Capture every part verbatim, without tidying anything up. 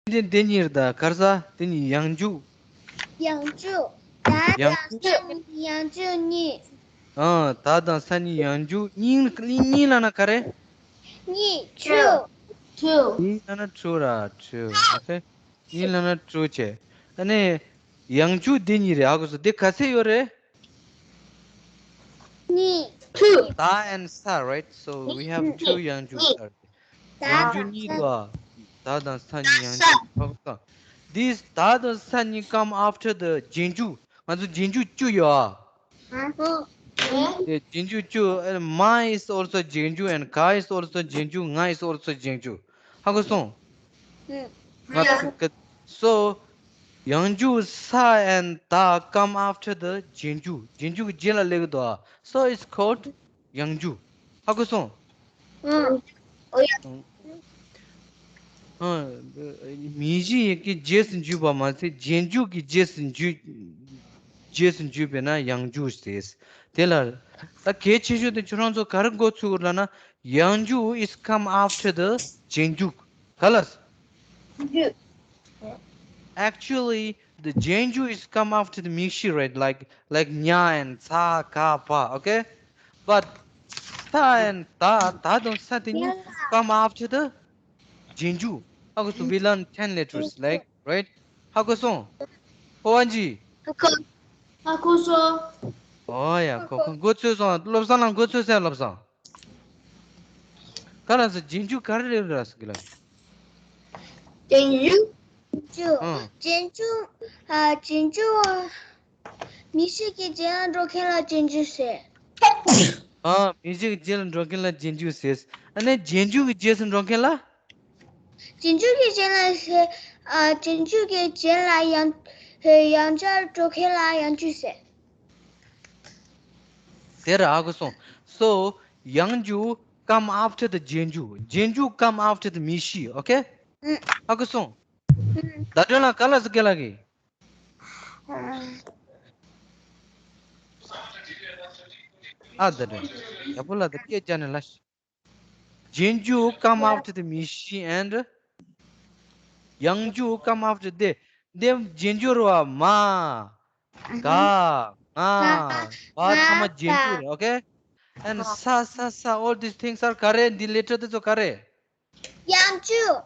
འདི་འདི་གཉིས་རེད་ད། ག་རེ་ཟ། དེ་གཉིས་ཡང་འཇུག་ཡང་འཇུག་ད་ཡང་དང་འཇུག་ས་གཉིས་ཡང་འཇུག་གཉིས། ཨ། ད་དང་ས་གཉིས་ཡང་འཇུག་གཉིས། གཉིས་ལབ་ན་ག་རེ། གཉིས། ཁྲུ། ཁྲུ། གཉིས་ལབ་ན་ཁྲུ་ར། ཁྲུ། ཨོ་ཁེ། གཉིས་ལབ་ན་ཁྲུ་བྱས། ཨ་ནི། ཡང་འཇུག་འདི་གཉིས་རེད། ཧ་གོ་སོང་། འདི་ག་ཚད་ཡོད་རེད། གཉིས། ཁྲུ། ད་and ས། right? So we have two ཡང་འཇུག་ས་རེད། ཡང་འཇུག་གཉིས་འདུག་ཨ། ད་དང་ས་གཉིས་ཡང་འཇུག་ཧ་གོ་སོང་། These ད་དང་ས་གཉིས་come after the རྗེས་འཇུག་ང་ཚོ་རྗེས་འཇུག་བཅུ་ཡོད་ཨ། དེ་རྗེས་འཇུག་བཅུ། ཨ། མ་is also རྗེས་འཇུག and ག་is also རྗེས་འཇུག་ང་is also རྗེས་འཇུག་ཧ་གོ་སོང་། ང་ཚོ་ག- so ཡང་འཇུག་ས་and ད་come after the རྗེས་འཇུག་རྗེས་འཇུག་གི་རྗེས་ལ་སླེབས་ཀྱི་འདུག་ཨ། So it's called ཡང་འཇུག་ཧ་གོ་སོང་། ཨ། མིང་གཞི་ཡི་གེ་རྗེས་སུ་འཇུག་པ་མ་ཟད་རྗེས་འཇུག་གི་རྗེས་སུ་འཇུག་རྗེས་སུ་འཇུག་པས་ན་ཡང་འཇུག་ཟེར། དེ་ལ་ད་གལ་ཆེ་ཤོས་དེ་ཁྱོད་རང་ཚོ་ག་རེ་འགོ་ཚུགས་དགོས་ལབ་ན། ཡང་འཇུག is come after the རྗེས་འཇུག་ག་ལ། Actually, the རྗེས་འཇུག is come after the མིང་གཞི། right? Like, like ཉ་and ཚ་ག་བ། Okay? But ས་and ད་ད་དང་ས་དེ་གཉིས་come after the རྗེས་འཇུག་ཧ་གོ་སོང་། We learn ten letters, like, right? ཧ་གོ་སོང་། ཧོ་ཝན་ཇི། ཧ་གོ་སོང་། ཨོ་ཡ། གོ་གོ་འགོ་ཚུགས་སོང་། བློ་བཟང་ལགས་འགོ་ཚུགས་སོང་། བློ་བཟང་། ག་ལ་སོང་། རྗེས་འཇུག་ག་རེ་རེད་ཟེར་གི་ལ། རྗེས་འཇུག་ཨང་། རྗེས་འཇུག་ཨ། རྗེས་འཇུག་མིང་གཞི་གི་རྗེས་ལ་འགྲོ་མཁན་ལ་རྗེས་འཇུག་ཟེར། ཨ། མིང་གཞི་གི་རྗེས་ལ་འགྲོ་མཁན་ལ་རྗེས་འཇུག་ཟེར། ཨ་ནི་རྗེས་འཇུག་གི་རྗེས་སུ་འགྲོ་མཁན་ལ། རྗེས་འཇུག་གི་རྗེས་ལ་ཟེར། ཨ། རྗེས་འཇུག་གི་རྗེས་ལ་ཡང་ཡང་བསྐྱར་འགྲོ་མཁན་ལ་ཡང་འཇུག་ཟེར། དེ་རེད། ཧ་གོ་སོང་། So ཡང་འཇུག་come after the རྗེས་འཇུག་རྗེས་འཇུག་come after the མིང་གཞི། Okay? ཧ་གོ་སོང་། ཟླ་སྒྲོན་ལགས་ག་ལ་སོང་། སྐད་ལ་གི། ཨ། ཟླ་སྒྲོན། ཡག་པོ་ལ་ད་སྐད་རྒྱག་ནས་ལ། རྗེས་འཇུག་come after the མིང་གཞི་and ཡང་འཇུག་come after དེ། དེ་རྗེས་འཇུག་རེད་བ། མ། ག་ང་བ་ཚང་མ་རྗེས་འཇུག་རེད། Okay? And ས་ས་ས། All these things are ག་རེ། འདི་letter དེ་ཚོ་ག་རེ། ཡང་འཇུག་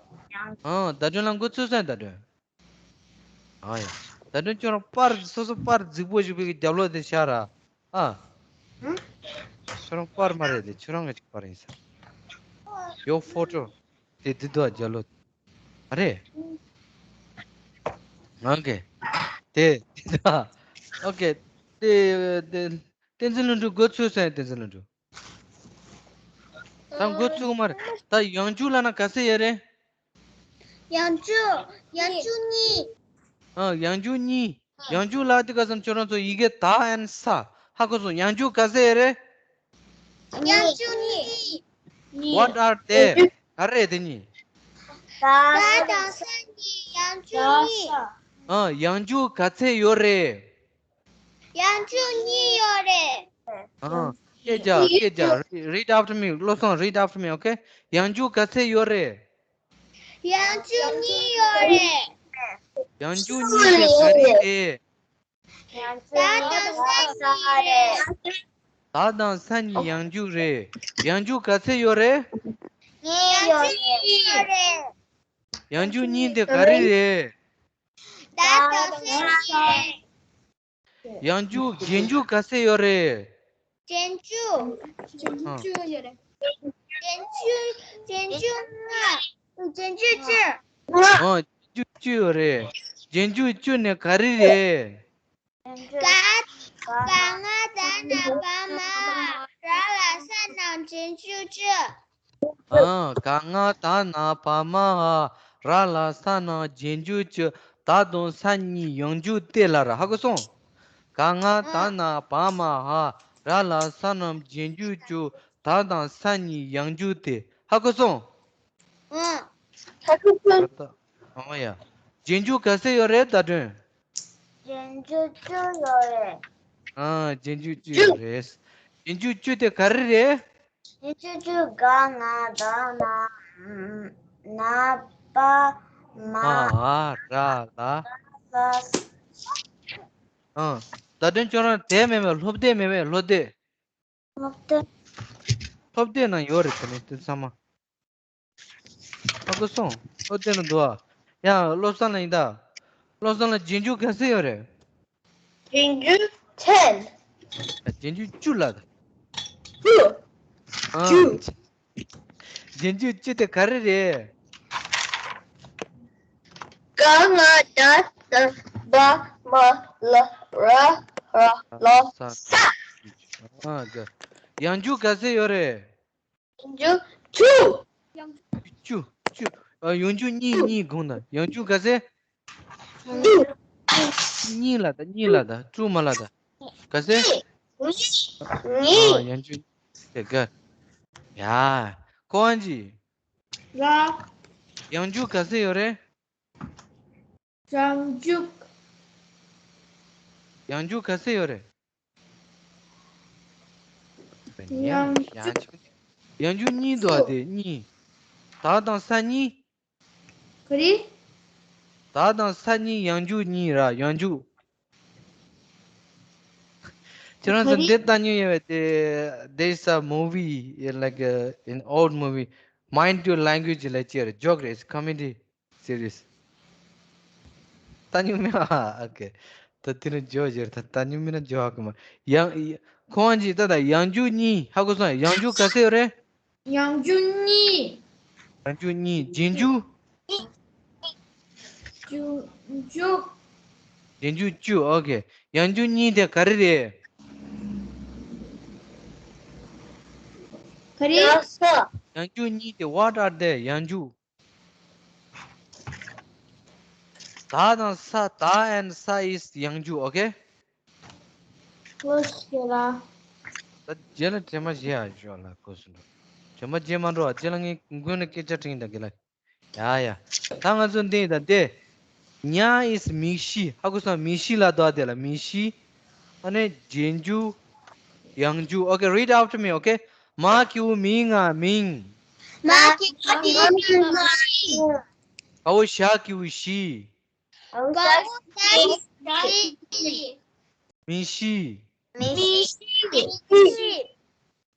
ཨ། ཟླ་སྒྲོན་ལགས་འགོ་ཚུགས་སོང་། ཟླ་སྒྲོན། ཨ་ཡ། ཟླ་སྒྲོན་ཁྱོད་རང་པར་སོ་སོ་པར་རྫིག་པོ་ཞིག་པའི་རྒྱབ་ལོགས་དེ་ཤར་ར། ཨ། ཁྱོད་རང་པར་མ་རེད་དེ། ཁྱོད་རང་གི་ཅིག་པར་ཡིན་ས། Your photo དེ་འདི་འདུག་རྒྱབ་ལོགས། ཨ་རེད། ཨོ་ཁེ། དེ་འདི་འདུག་ཨོ་ཁེ། དེ་དེ་བསྟན་འཛིན་ལྷུན་གྲུབ་འགོ་ཚུགས་སོང་། བསྟན་འཛིན་ལྷུན་གྲུབ། ད་འགོ་ཚུགས་མ་རེད། ད་ཡང་འཇུག་ལབ་ན་ག་ཚད་ཡོད་རེད། ཡང་འཇུག་ཡང་འཇུག་གཉིས། ཨ། ཡང་འཇུག་གཉིས། ཡང་འཇུག་ལབ་དུས་སྐབས་སུ་ཁྱོད་རང་ཚོ་ཡི་གེ་ད་and ས། ཧ་གོ་སོང་། ཡང་འཇུག་ག་ཚད་རེད། ཡང་འཇུག་གཉིས། What are they? ག་རེ་རེད་དེ་གཉིས། ད་དང་ས་གཉིས་ཡང་འཇུག་གཉིས། ཨ། ཡང་འཇུག་ག་ཚད་ཡོད་རེད། ཡང་འཇུག་གཉིས་ཡོད་རེད། ཨ། སྐད་རྒྱག་སྐད་རྒྱག Re- read after me. བློ་བཟང་། Read after me, okay? ཡང་འཇུག་ག་ཚད་ཡོད་རེད། ཡང་འཇུག་གཉིས་ཡོད་རེད། ཡང་འཇུག་གཉིས་དེ་ག་རེ་རེད། ད་དང་ས་གཉིས་རེད། ད་དང་ས་གཉིས་ཡང་འཇུག་རེད། ཡང་འཇུག་ག་ཚད་ཡོད་རེད། གཉིས་ཡོད་རེད། ཡང་འཇུག་གཉིས་དེ་ག་རེ་རེད། ད་དང་ས་གཉིས་རེད། ཡང་འཇུག་རྗེས་འཇུག་ག་ཚད་ཡོད་རེད། རྗེས་འཇུག་ཨ། རྗེས་འཇུག་བཅུ་ཡོད་རེད། རྗེས་འཇུག་རྗེས་འཇུག་ལྔ། རྗེས་འཇུག་བཅུ། ཨ། རྗེས་འཇུག་བཅུ་ཡོད་རེད། རྗེས་འཇུག་བཅུ་ནི་ག་རེ་རེད། ག་ག་ང་ད་ན་བ་མ་འ་ར་ལ་ས་རྣམས་རྗེས་འཇུག་བཅུ། ཨ། ག་ང་ད་ན་བ་མ་འ་ར་ལ་ས་རྣམས་རྗེས་འཇུག་བཅུ། ད་དང་ས་གཉིས་ཡང་འཇུག་སྟེ་ལབ་ར། ཧ་གོ་སོང་། ག་ང་ད་ན་བ་མ་འ་ར་ལ་ས་རྣམས་རྗེས་འཇུག་བཅུ། ད་དང་ས་གཉིས་ཡང་འཇུག་སྟེ། ཧ་གོ་སོང་། ཨ། ཧ་གོ་སོང་། ཨ་ཡ། རྗེས་འཇུག་ག་ཚད་ཡོད་རེད། ཟླ་སྒྲོན། རྗེས་འཇུག་བཅུ་ཡོད་རེད། ཨ། རྗེས་འཇུག་བཅུ་ཡོད་རེད། རྗེས་འཇུག་བཅུ་དེ་ག་རེ་རེད། རྗེས་འཇུག་བཅུ་ག་ང་ད་ན་ན་བ་ མ། མ། ར། ལ། ལ། ཨང་། བརྡ་དོན་ཁྱོད་རང་དེ་མེད་པས། སློབ་དེབ་མེད་པས། སློབ་དེབ། སློབ་དེབ། སློབ་དེབ་ནང་ཡོད་རེད། དེ་ནས་དེ་ཚང་མ། ཨ་ཁུ་སོང་། སློབ་དེབ་ནང་འདུག་ཨ། ཡང་བློ་བཟང་ལགས་ཡིན་ད། བློ་བཟང་ལགས་རྗེས་འཇུག་ག་ཚོད་ཡོད་རེད། རྗེས་འཇུག་ten། རྗེས་འཇུག་བཅུ་ལ། བཅུ། ཨ། བཅུ། རྗེས་འཇུག་བཅུ་དེ་ག་རེ་རེད། ག་ང་ད་ད་བ་མ་ལ་ར་ར་ལ་ས། ས། ཨ་ག་ཡང་འཇུག་ག་ཚོད་ཡོད་རེད། ཡང་འཇུག་བཅུ། བཅུ། བཅུ། ཨ་ཡང་འཇུག་གཉིས། གཉིས་དགོངས་དང་། ཡང་འཇུག་ག་ཚོད། གཉིས་ལ་ད། གཉིས་ལ་ད། བཅུ་མ་ལ་ད། ག་ཚོད། གཉིས། གཉིས། ཨ་ཡང་འཇུག་དེ་ག་ཡ། ཁོ་ཨན་ཇི། ལ། ཡང་འཇུག་ག་ཚོད་ཡོད་རེད། ཡང་འཇུག་ཡང་འཇུག་ག་ཚོད་ཡོད་རེད། ཡང་འཇུག་ཡང་འཇུག་གཉིས་འདུག་ཨ། དེ་གཉིས། ད་དང་ས་གཉིས། ག་རེ། ད་དང་ས་གཉིས་ཡང་འཇུག་གཉིས་ར། ཡང་འཇུག་ཁྱེད་རང་ཚོ་ག་རེ། འདི་ལྟ་མྱོང་ཡོད་པས། དེ། There is a movie, like, uh, in old movie, Mind Your Language ལབ་ཅིག་རེད། ཇོག་རེད། It's comedy series. ལྟ་མྱོང་མེད་ཨ། ཨོ་ཁེ། ད་དེ་ནི་ཇོག་ཟེར། ད་ལྟ་མྱོང་མེད་ན་ཇོག་ཧ་གོ་མ། ཡང་། ཁོང་གིས་ད་ད་ཡང་འཇུག་གཉིས་ཧ་གོ་སོང་། ཡང་འཇུག་ག་ཚོད་ཡོད་རེད། ཡང་འཇུག་གཉིས། ཡང་འཇུག་གཉིས། རྗེས་འཇུག་བཅུ། འཇུག་རྗེས་འཇུག་བཅུ། ཨོ་ཁེ། ཡང་འཇུག་གཉིས་དེ་ག་རེ་རེད། ག་རེ། ཡང་འཇུག་གཉིས་དེ། what are they? ཡང་འཇུག་ད་དང་ས། ད་and ས་is ཡང་འཇུག་ཨོ་ཁེ། ལོས་ཤེས་ར། ད་རྗེས་ལ་དྲི་མ་བཞེས་ཡ་ཞོག་ལ། གོ་སོང་འགྲོ། དྲི་མ་བརྗེད་མ་འགྲོ་ཨ། རྗེས་ལ་ངས་མགོ་ནས་སྐད་ཆ་དྲིས་ད་གི་ལ། ཡ་ཡ། ད་ང་ཚོ་འདི་ད་དེ། ཉ་is མིག་ཤེལ། ཧ་གོ་སོང་། མིག་ཤེལ་ལ་འདུག་ཨ། དེ་ལ་མིག་ཤེལ། ཨ་ནི་རྗེས་འཇུག་ཡང་འཇུག་ཨོ་ཁེ། Read after me, okay? མ་གི་གུ་མི་ང་མིང་། མ་གི་གུ་མི་ང་མིང་། ག་འོག་ཞ་གི་གུ་ཞི། ག་འོག་ཞ་གི་གུ་ཞི། མིག་ཤེལ། མིག་ཤེལ།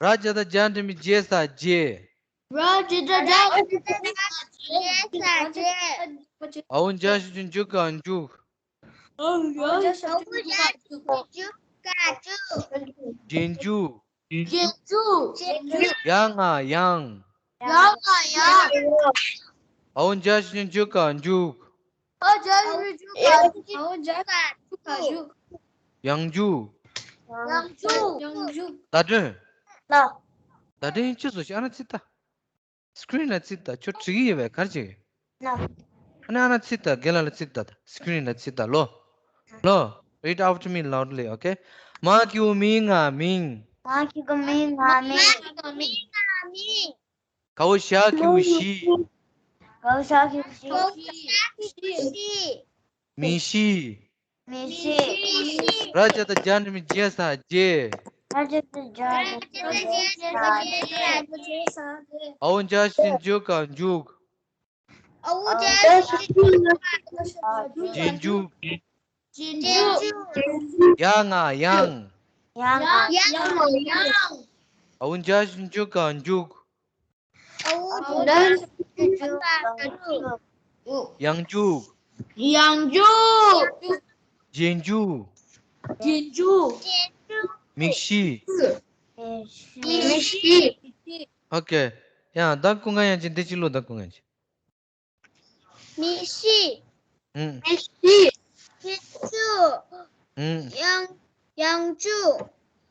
ར་ཇ་བཏགས་རྗེས་འགྲེང་བུ་རྗེས་ས་རྗེས། ར་ཇ་བཏགས་རྗེས་ས་རྗེས། འ་འོག་འཇའ་ཞབས་ཀྱུ་འཇུ་ག་འཇུག་འ་འོག་འཇའ་ཞབས་ཀྱུ་འཇུ་ག་འཇུག་རྗེས་འཇུག་རྗེས་འཇུག་ཡ་ང་ཡང་། ཡ་ང་ཡང་། འ་འོག་འཇའ་ཞབས་ཀྱུ་འཇུ་ག་འཇུག་འ་འོག་འཇའ་ཞབས་ཀྱུ་འཇུ་ག་འཇུག་ཡང་འཇུག་ཡང་འཇུག་ཡང་འཇུག་བརྡ་སྤྲོད། ལ། བརྡ་སྤྲོད་ཅི་བཟོ་ཞིག་ཨ་ན་ཚིག་ལྟ། སི་ཀི་རིན་ལ་ཚིག་ལྟ། ཁྱོད་འགྲིག་གི་ཡོད་པས། ག་རེ་བྱེད་ཀྱི། ལ། ཨ་ནི་ཨ་ན་ཚིག་ལྟ། རྒན་ལགས་ལ་ཚིག་ལྟ། སི་ཀི་རིན་ལ་ཚིག་ལྟ་ལོ། ལོ། Read after me loudly, okay? མ་གི་གུ་མི་ང་མིང་། མ་གི་གུ་མི་ང་མིང་། ག་འོག་ཞ་གི་གུ་ཞི། ག་འོག་ཞ་གི་གུ་ཞི། མིག་ཤེལ། མིག་ཤེལ། ར་ཇ་བཏགས་རྗེས་འགྲེང་བུ་རྗེས་ས་རྗེས། ར་ཇ་བཏགས་རྗེས་འགྲེང་བུ་རྗེས་ས་རྗེས། འ་འོག་འཇའ་ཞབས་ཀྱུ་འཇུ་ག་འཇུག་འ་འོག་འཇའ་ཞབས་ཀྱུ་འཇུ་ག་འཇུག་རྗེས་འཇུག་རྗེས་འཇུག་ཡ་ང་ཡང་། ཡ་ང་ཡང་། འ་འོག་འཇའ་ཞབས་ཀྱུ་འཇུ་ག་འཇུག་འ་འོག་འཇའ་ཞབས་ཀྱུ་འཇུ་ག་འཇུག་ཡང་འཇུག་ཡང་འཇུག་རྗེས་འཇུག་རྗེས་འཇུག་མིག་ཤེལ། མིག་ཤེལ། ཨོ་ཁེ། ཡང་ད་ཀུན་དགའ་དབྱངས་ཅན་འདི་གཅིག་ཀློག་དང་། ཀུན་དགའ་དབྱངས་ཅན། མིག་ཤེལ། ཨུམ། མིག་ཤེལ། རྗེས་འཇུག་ཨུམ། ཡང་ཡང་འཇུག་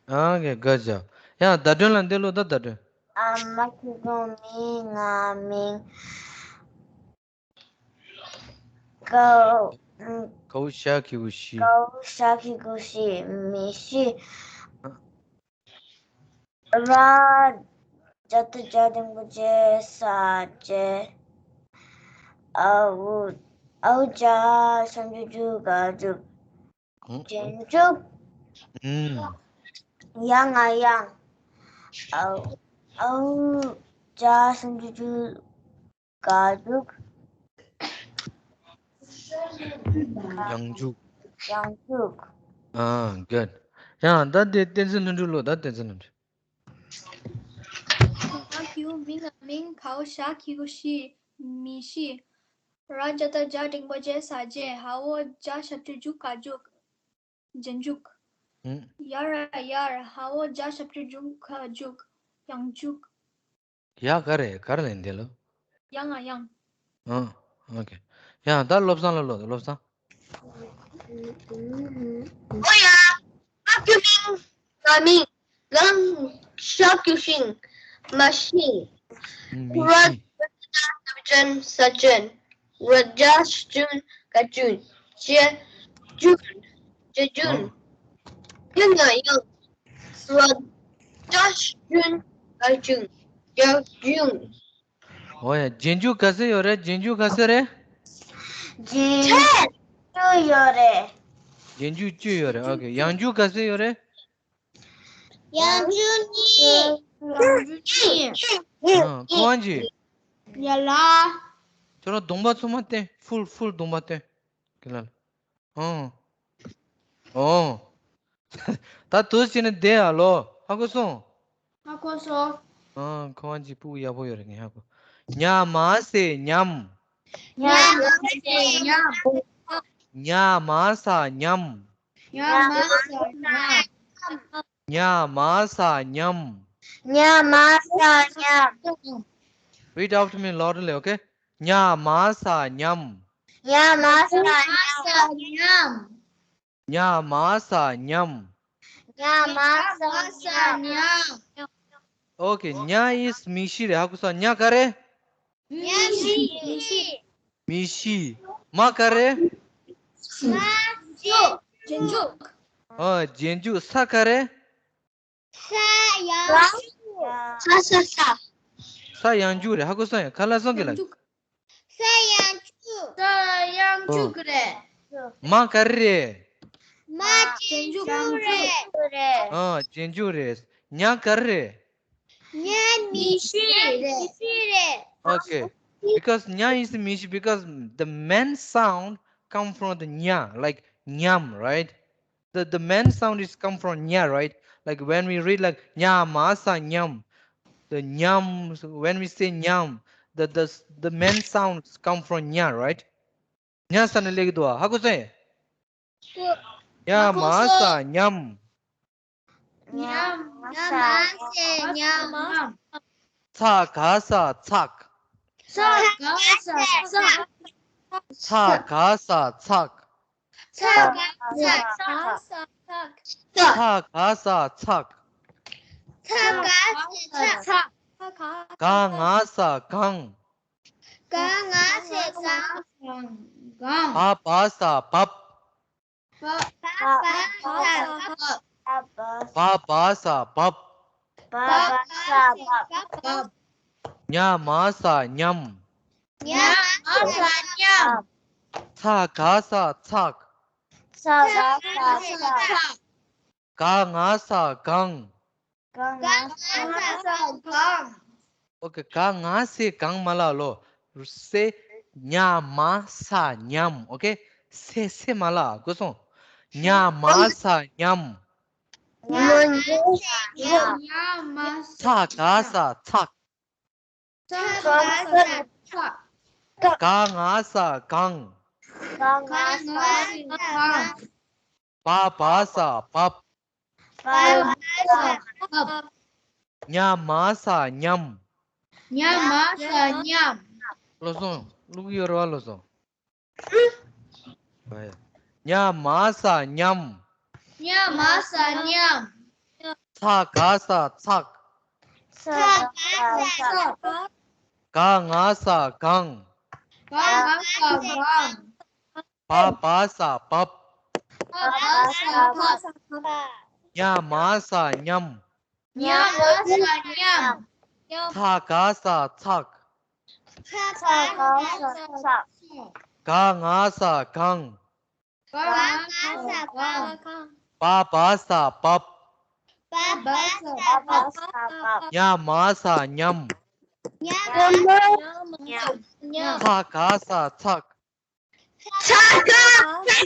ཨོ་ཁེ། ག་ཅ། ཡང་བརྡ་སྤྲོད་ལ་འདི་ཀློག་དང་། བརྡ་སྤྲོད། ཨ། མ་གི་གུ་མི་ང་མིང་། ག་འོག་ག་འོག་ཞ་གི་གུ་ཞི། ག་འོག་ཞ་གི་གུ་ཞི། མིག་ཤེལ། ར་ཇ་བཏགས་རྗེས་འགྲེང་བུ་རྗེས་ས་རྗེས། འ་འོག་འ་འོག་འཇའ་ཞབས་ཀྱུ་འཇུ་ག་འཇུག་རྗེས་འཇུག་ཨུམ། ཡ་ང་ཡང་། འ་འོག་འཇའ་ཞབས་ཀྱུ་འཇུ་ག་འཇུག་ཡང་འཇུག་ཡང་འཇུག་ཨ། good. ཡང་ད་དེ་བསྟན་འཛིན་ལྷུན་གྲུབ་ལོ། ད་བསྟན་འཛིན་ལྷུན་གྲུབ། ཞ་གི་གུ་མི་ང་མིང་གའོ། ཞ་གི་གུ་ཤི། མི་ཤི། ར་ཇ་བཏགས་རྗ་འགྲེང་བུ་རྗེ་ས་རྗེས། ཧ་འོ་ཇ་ཞབས་ཀྱུ་འཇུ་ག་འཇུག་རྗེས་འཇུག་ཡ་ར་ཡར། ཧ་འོ་ཇ་ཞབས་ཀྱུ་འཇུ་ག་འཇུག་ཡང་འཇུག་ཡ་ག་རེ་ག་རེ་ལེན་དེ་ལོ། ཡང་ང་ཡང་། ཨ། ཨོ་ཁེ། ཡང་ད་བློ་བཟང་ལ་ལོ། བློ་བཟང་། ཨོ་ཡ། ཞ་གི་གུ་མིང་། ང་མིང་། ང་ཞ་གི་གུ་ཤིང་། མ་ཤི། མི་ར་ཤི། ཇ་ཞབས་ཀྱུ་འཇུ་ག་འཇུག་རྗེས་འཇུག་རྗེས་འཇུག་ཨ། ཡང་ང་ཡང་། ར་ཇ་ཞབས་ཀྱུ་འཇུ་ག་འཇུག་ཡང་འཇུག་ཨོ་ཡ། རྗེས་འཇུག་ག་ཚོད་ཡོད་རེད། རྗེས་འཇུག་ག་ཚོད་རེད། རྗེས་འཇུག་བཅུ་ཡོད་རེད། རྗེས་འཇུག་བཅུ་ཡོད་རེད། ཨོ་ཁེ། ཡང་འཇུག་ག་ཚོད་ཡོད་རེད། ཡང་འཇུག་གཉིས། ཡང་འཇུག་གཉིས། ཨ། ཁོ་ཝང་ཇི། ཡ་ལ། ཁྱོད་རང་གདོང་པ་ཚང་མ་བསྟན། ཧྥུལ་ཧྥུལ་གདོང་པ་བསྟན། ཁྱེད་ལ། ཨོ། ཨོ། ད་དུས་ཕྱིན་ནས་བསྡད་ཨ་ལོ། ཧ་གོ་སོང་། ཧ་གོ་སོང་། ཨ། ཁོ་ཝང་ཇི་སྤུ་གུ་ཡག་པོ་ཡོད་རེད། ངས་ཧ་གོ་ཉ་མ་ས་ཉམས། ཉ་མ་ས་ཉམས། ཉ་མ་ས་ཉམས། ཉ་མ་ས་ཉམས། ཉ་མ་ས་ཉམས། ཉ་མ་ས་ཉམས། Read after me loudly, okay? ཉ་མ་ས་ཉམས། ཉ་མ་ས་ཉམས། ཉ་མ་ས་ཉམས། ཉ་མ་ས་ཉམས། Okay, ཉ་is མི་ཤི་རེད། ཧ་གོ་སོང་། ཉ་ག་རེ། མི་ཤི། མི་ཤི། མི་ཤི། མ་ག་རེ། མ་འཇུག་རྗེས་འཇུག་ཨ། རྗེས་འཇུག་ས་ག་རེ། ས་ཡང་འཇུག་ས་ས་ས། ས་ཡང་འཇུག་རེད། ཧ་གོ་སོང་ཡ། ཁ་ལག་སོང་གི་ལ། ཡང་འཇུག་ས་ཡང་འཇུག་ས་ཡང་འཇུག་རེད། མ་ག་རེ་རེད། མ་རྗེས་འཇུག་རེད། ཨ། རྗེས་འཇུག་རེད། ཉ་ག་རེ་རེད། ཉ་མི་ཤི་རེད། མི་ཤི་རེད། Okay. Because ཉ་is མི་ཤི། Because the main sound come from the ཉ, like ཉམས, right? The, the main sound is come from ཉ, right? Like when we read like ཉ་མ་ས་ཉམས, the་ཉམས, when we say་ཉམས, the, the, the main sounds come from་ཉ, right? ཉ་ས་ནས་སླེབས་ཀྱི་འདུག་ཨ། ཧ་གོ་སོང་ངས། ཉ་མ་ས་ཉམས། ཉ་མ་ས་ཉམས། ཚ་ག་ས་ཚགས། ཚ་ག་ས་ཚགས། ཚ་ག་ས་ཚགས། ཚ་ག་ས་ཚགས། ཚ་ག་ས་ཚགས། ཚ་ག་ས་ཚགས། ག་ང་ས་གངས། ག་ང་ས་གངས། བ་བ་ས་བབས། བ་བ་ས་བབས། བ་བ་ས་བབས། བ་བ་ས་བབས། ཉ་མ་ས་ཉམས། ཉ་མ་ས་ཉམས། ཚ་ག་ས་ཚགས། ཚ་ག་ས་ཚགས། ག་ང་ས་གངས། ག་ང་ས་གངས། Okay, ག་ང་ས་གངས་མ་ལབ་ལོ། ས་ཉ་མ་ས་ཉམས། Okay, ས་ས་མ་ལབ། གོ་སོང་། ཉ་མ་ས་ཉམས། ཉ་མ་ས་ཉམས། ཚ་ག་ས་ཚགས། ཚ་ག་ས་ཚགས། ག་ང་ས་གངས། ག་ང་ས་གངས། བ་བ་ས་བབས། བ་བ་ས་བབས། ཉ་མ་ས་ཉམས། ཉ་མ་ས་ཉམས། བློ་བཟང་། བློ་ཡོད་རེད་བ། བློ་བཟང་། ཉ་མ་ས་ཉམས། ཉ་མ་ས་ཉམས། ཚ་ག་ས་ཚགས། ཚ་ག་ས་ཚགས། ག་ང་ས་གངས། ག་ང་ས་གངས། བ་བ་ས་བབས། བ་བ་ས་བབས། ཉ་མ་ས་ཉམས། ཉ་མ་ས་ཉམས། ཚ་ག་ས་ཚགས། ཚ་ག་ས་ཚགས། ག་ང་ས་གངས། ག་ང་ས་གངས། བ་བ་ས་བབས། བ་བ་ས་བབས། ཉ་མ་ས་ཉམས། ཉ་མ་ས་ཉམས། ཚ་ག་ས་ཚགས། ཚ་ག་ས་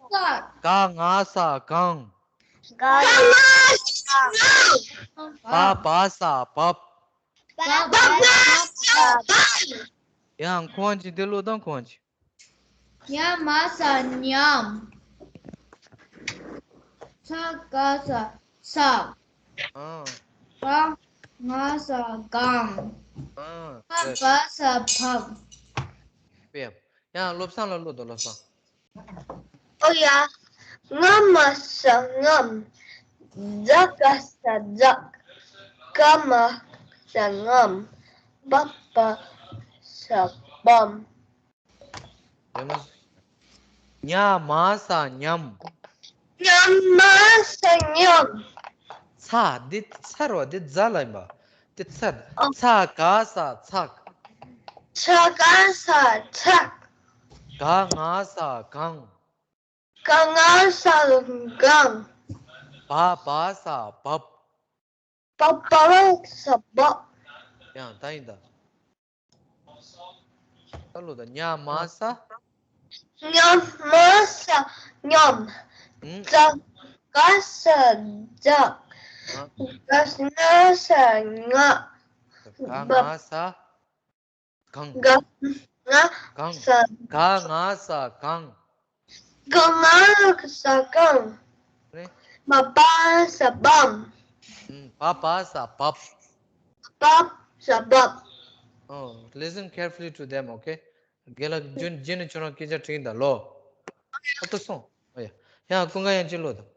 ཚགས། ག་ང་ས་གང་། ག་ང་ས་གང་། བ་བ་ས་བབས། བ་བ་ས་བབས། ཡང་ཁོང་གཅིག་དེ་ལོ་དང་ཁོང་གཅིག་ཉ་མ་ས་ཉམས། ཚ་ག་ས་ཚགས། ཨང་། ག་ང་ས་གང་། ཨང་། བ་བ་ས་བབས། དཔེ་ཡག་ཡང་བློ་བཟང་ལ་བློ་དང་བློ་བཟང་། ཨོ་ཡ། ང་མ་ས་ངམ། ཛ་ག་ས་ཛགས། ག་མ་ས་ངམ། བ་བ་ས་བམ། ཉ་མ་ས་ཉམས། ཉ་མ་ས་ཉམས། ཚ་འདི་ཚ་རོ་འདི་ཛ་ལ་ཡིན་པ། འདི་ཚ། ཨོ། ཚ་ག་ས་ཚགས། ཚ་ག་ས་ཚགས། ག་ང་ས་གང་། ག་ང་ས་གང་། བ་བ་ས་བབས། བ་བ་ས་བབས། ཡང་ད་ཡིན་ད། ད་ལོ་ད་ཉ་མ་ས། ཉ་མ་ས་ཉམས། ཨུམ། ཛ་ག་ས་ཛགས། ཨ། ག་ང་ས་ངག་ག་ང་ས། གང་། ག་ང་གང་། ས། ག་ང་ས་གང་། ག་ང་ས་གང་། རེད། བ་བ་ས་བམ། ཨུམ། བ་བ་ས་བབས། བ་བ་ས་བབས། Oh, listen carefully to them, okay? རྒན་ལགས་རྗེས་ནས་ཁྱོད་རང་སྐད་ཆ་དྲིས་ད་ལོ། ཨ་ཏོ་སོང་། ཨ་ཡ། ཡང་ཀུན་དགའ་ཡང་ཅི་ལོ་དང་།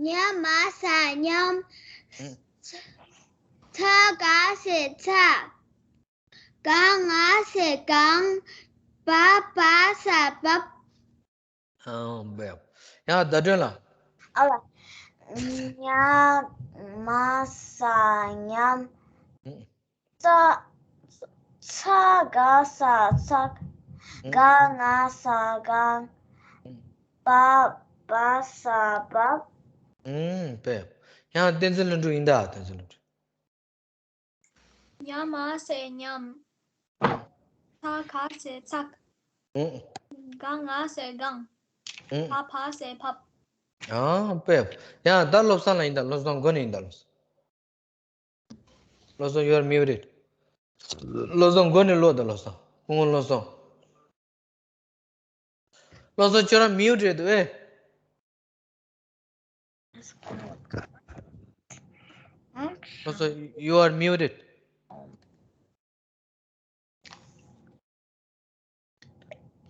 ཉ་མ་ས་ཉམས། ཨུམ། ཚ་ག་ས་ཚགས། ག་ང་ས་གང་། བ་བ་ས་བབས། ཨང་། བབས། ཡང་བརྡ་སྤྲོད་ལ། ཨ་ལ། ཉ་མ་ས་ཉམས། ཨུམ། ཚ། ཚ་ག་ས་ཚགས། ཨུམ། ག་ང་ས་གང་། ཨུམ། བ་བ་ས་བབས། ཨུམ། བབས། ཡང་བསྟན་འཛིན་ལྷུན་གྲུབ་ཡིན་ད། བསྟན་འཛིན་ལྷུན་གྲུབ། ཉ་མ་ས་ཉམས། ཚ་ག་ས་ཚགས། ཨུམ། ག་ང་ས་གང་། ཨུམ། བ་བ་ས་བབས། ཨང་། བབས། ཡང་ད་བློ་བཟང་ལ་ཡིན་ད། བློ་བཟང་མགོ་ནས་ཡིན་ད། བློ་བཟང་། བློ་བཟང་། You are muted. བློ་བཟང་མགོ་ནས་ལོག་ད། བློ་བཟང་། སྐུ་ངོ་བློ་བཟང་། བློ་བཟང་ཁྱོད་རང་mute རེད་འདུག་ཨེ། བློ་བཟང་། You are muted.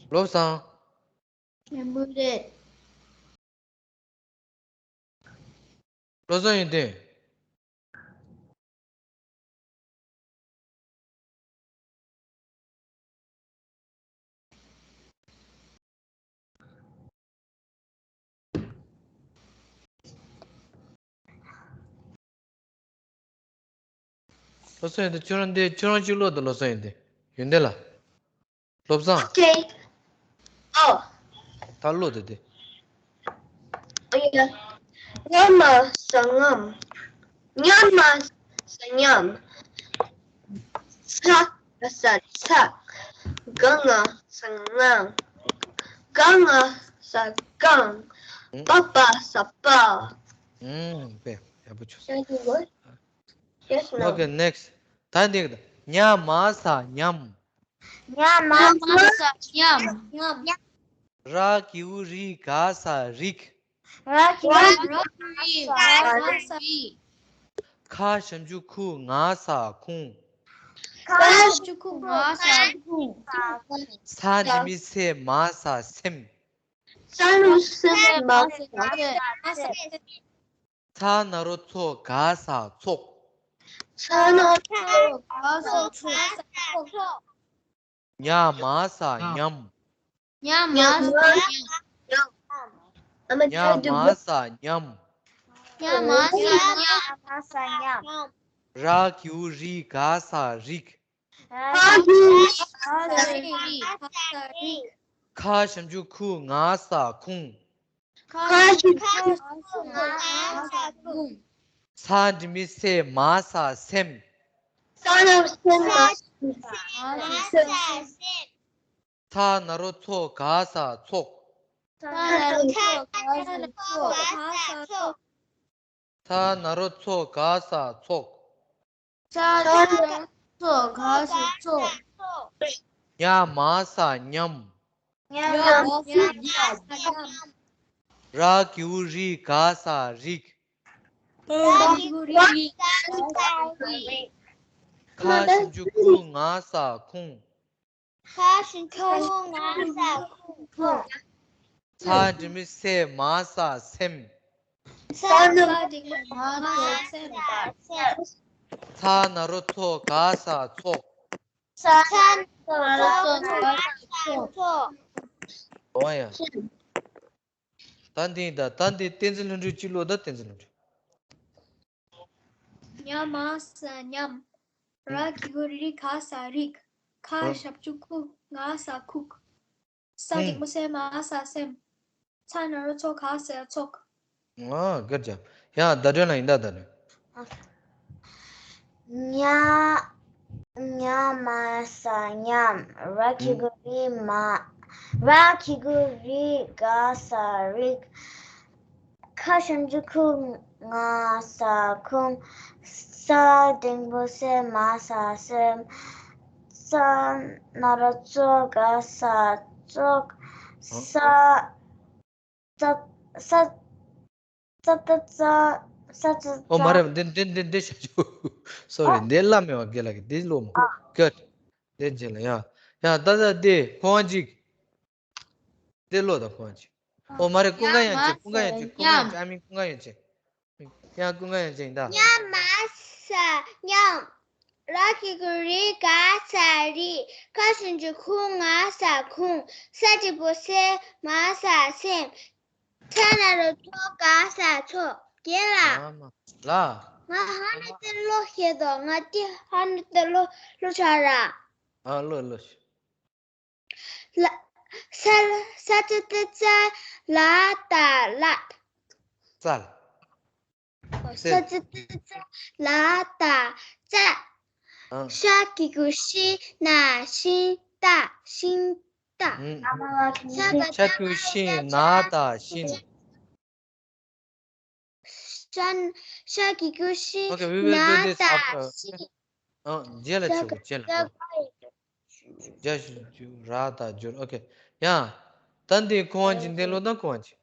བློ་བཟང་། ངས་མུ་རེད། བློ་བཟང་ཡོན་ཏན། བློ་བཟང་ཡོན་ཏན། ཁྱོད་རང་འདི། ཁྱོད་རང་གཅིག་ཀློག་དང་། བློ་བཟང་ཡོན་ཏན། ཡོན་ཏན་ལགས། བློ་བཟང་། Okay. Oh. ད་ཀློག་དང་དེ། Oh, yeah. ཉ་མ་ས་ཉམས། ཉ་མ་ས་ཉམས། ཚ་ག་ས་ཚགས། ག་ང་ས་གང་། ག་ང་ས་གང་། ཨང་། བ་བ་ས་བབས། ཨང་། དཔེ་ཡག་པོ་བྱུང་སོང་། Can I do what? Yes, no. Okay, next. ད་འདི་གི་ཉ་མ་ས་ཉམས། ཉ་མ་ས་ཉམས། ར་གི་གུ་རི་ག་ས་རིགས། ར་གི་གུ་རི་ག་ས་རིགས། ཁ་ཞབས་ཀྱུ་ཁུ་ང་ས་ཁུང་། ཁ་ཞབས་ཀྱུ་ཁུ་ང་ས་ཁུང་། ས་འགྲེང་བུ་སེ་མ་ས་སེམས། ས་འགྲེང་བུ་སེ་མ་ས་སེམས། ཚ་ན་རོ་ཚོ་ག་ས་ཚོགས། ཚ་ན་རོ་ཚོ་ག་ས་ཚོགས། ཉ་མ་ས་ཉམས། ཉ་མ་ས་ཉམས། ཉ་མ་ས་ཉམས། ཉ་མ་ས་ཉམས། ར་གི་གུ་རི་ག་ས་རིགས། ཁ་ཞབས་ཀྱུ་ཁུ་ང་ས་ཁུང་། ཁ་ཞབས་ཀྱུ་ཁུ་ང་ས་ཁུང་། ས་འགྲེང་བུ་སེ་མ་ས་སེམས། ས་འགྲེང་བུ་སེ་མ་ས་སེམས། ཚ་ན་རོ་ཚོ་ག་ས་ཚོགས། ཚ་ན་རོ་ཚོ་ག་ས་ཚོགས། ཚ་ན་རོ་ཚོ་ག་ས་ཚོགས། ཚ་ན་རོ་ཚོ་ག་ས་ཚོགས། ཉ་མ་ས་ཉམས། ཉ་མ་ས་ཉམས། ར་གི་གུ་རི་ག་ས་རིགས། ར་གི་གུ་རི་ག་ས་རིགས། ཁ་ཞབས་ཀྱུ་ཁུ་ང་ས་ཁུངས། ཁ་ཞབས་ཀྱུ་ཁུ་ང་ས་ཁུངས། ཚ་འགྲེང་བུ་སེ་མ་ས་སེམས། ཚ་འགྲེང་བུ་མ་ས་སེམས། ཚ་ན་རོ་ཚོ་ག་ས་ཚོགས། ཚ་ན་རོ་ཚོ་ག་ས་ཚོགས། འོ་ཡ། ད་འདི་ད་ད་འདི་བསྟན་འཛིན་ལྷུན་གྲུབ་གཅིག་ཀློག་ད། བསྟན་འཛིན་ལྷུན་གྲུབ། ཉ་མ་ས་ཉམས། ར་གི་གུ་རི་ག་ས་རིགས། ཁ་ཨ། ཞབས་ཀྱུ་ཁུ་ང་ས་ཁུག་ས་ཨུམ། འགྲེང་བུ་སེ་མ་ས་སེམས། ཚ་ན་རོ་ཚོ་ག་ས་ཚོགས། ཨ། good job. ཡང་བརྡ་སྤྲོད་ལ་ཡིན་ད་བརྡ་སྤྲོད། ཉ་ཉ་མ་ས་ཉམས། ར་གི་གུ་རི་མ། ར་གི་གུ་རི་ག་ས་རིགས། ཁ་ཞབས་ཀྱུ་ཁུ་ང་ས་ཁུངས། ས་འགྲེང་བུ་སེ་མ་ས་སེམས། ཚ་ན་རོ་ཚོ་ག་ས་ཚོགས། ས་ས་ས་ས་ཏ་ཚ་ས་ཏ་ཨོ་མ་ཚ། རེད། འདི་འདི་འདི་འདི་ཞབས་ཀྱུ། sorry། འདི་བླ་མེད་པ་དགེ་ལགས་ཀྱི་འདི་ཀློག་མ། good. འདི་རྗེས་ལ་ཡ། ཡ་ད་ད་འདི་ཁོང་ཅིག་འདི་ཀློག་ད་ཁོང་ཅིག་ཨོ་མ་རེད། ཀུན་དགའ་ཡང་ཅིག་ཀུན་དགའ་ཡང་ཅིག་ཀུན་དགའ་ཡང་ཅིག་ཨ་མི་ཀུན་དགའ་ཡང་ཅིག་ཡང་ཀུན་དགའ་ཡང་ཅིག་ཡིན་ད། ཉ་མ་ས་ཉམས། ར་གི་གུ་རི་ག་ས་རིགས། ཁ་ཞབས་ཀྱུ་ཁུ་ང་ས་ཁུངས། ས་འགྲེང་བུ་སེ་མ་ས་སེམས། ཚ་ན་རོ་ཚོ་ག་ས་ཚོགས། རྒན་ལགས། ཨ་མ་ལགས། ང་ཧ་ནི་དེ་ཀློག་ཤེས་དོ། ང་དེ་ཧ་ནི་དེ་ཀློག་ཀློག་ཆོག་ར། ཨ་ཀློག་ཀློག་ལ། ས་ས་ཏ་ཚ་ལ་ཏ་ལགས། ཙལ། ས་ཏ་ཚ་ལ་ཏ་ཙལ། ཨ། ཤ་གི་གུ་ཤི་ན་ཤིན་ཏ་ཤིན་ཏ། ཨུམ། ཤ་གི་གུ་ཤི་ན་ཏ་ཤིན། ཤ་ཤ་གི་གུ་ཤི་okay, we will do this ན་ཏ་after. ཤིན། ཨ། རྗེས་ལ་ཤ་ཆུ་གི་རྗེས་ལ། ཤ་གི་རྗེས་ལ་ཆུ་ར་ཏ་འགྱུར། okay. ཡང་། ད་འདི་ཁོང་ཅིག་འདི་ཀློག་དང་ཁོང་ཅིག་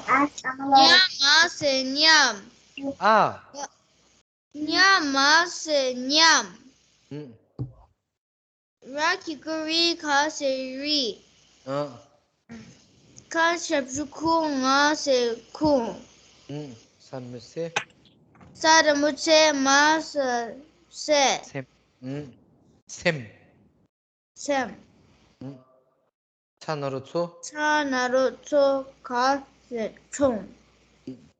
ཉ་མ་ས་ཉམས། ཨ། ཉ་མ་ས་ཉམས། ཨུམ། ར་གི་གུ་རི་ག་ས་རིགས། ཨ། ཁ་ཞབས་ཀྱུ་ཁུ་ང་ས་ཁུངས། ཨུམ། ས་མི་སེ། ས་འགྲེང་བུ་སེ་མ་ས་སེམས། སེམས། ཨུམ། སེམས། སེམས། ཨུམ། ཚ་ན་རོ་ཚོ། ཚ་ན་རོ་ཚོ་ག་ས་ཚོགས།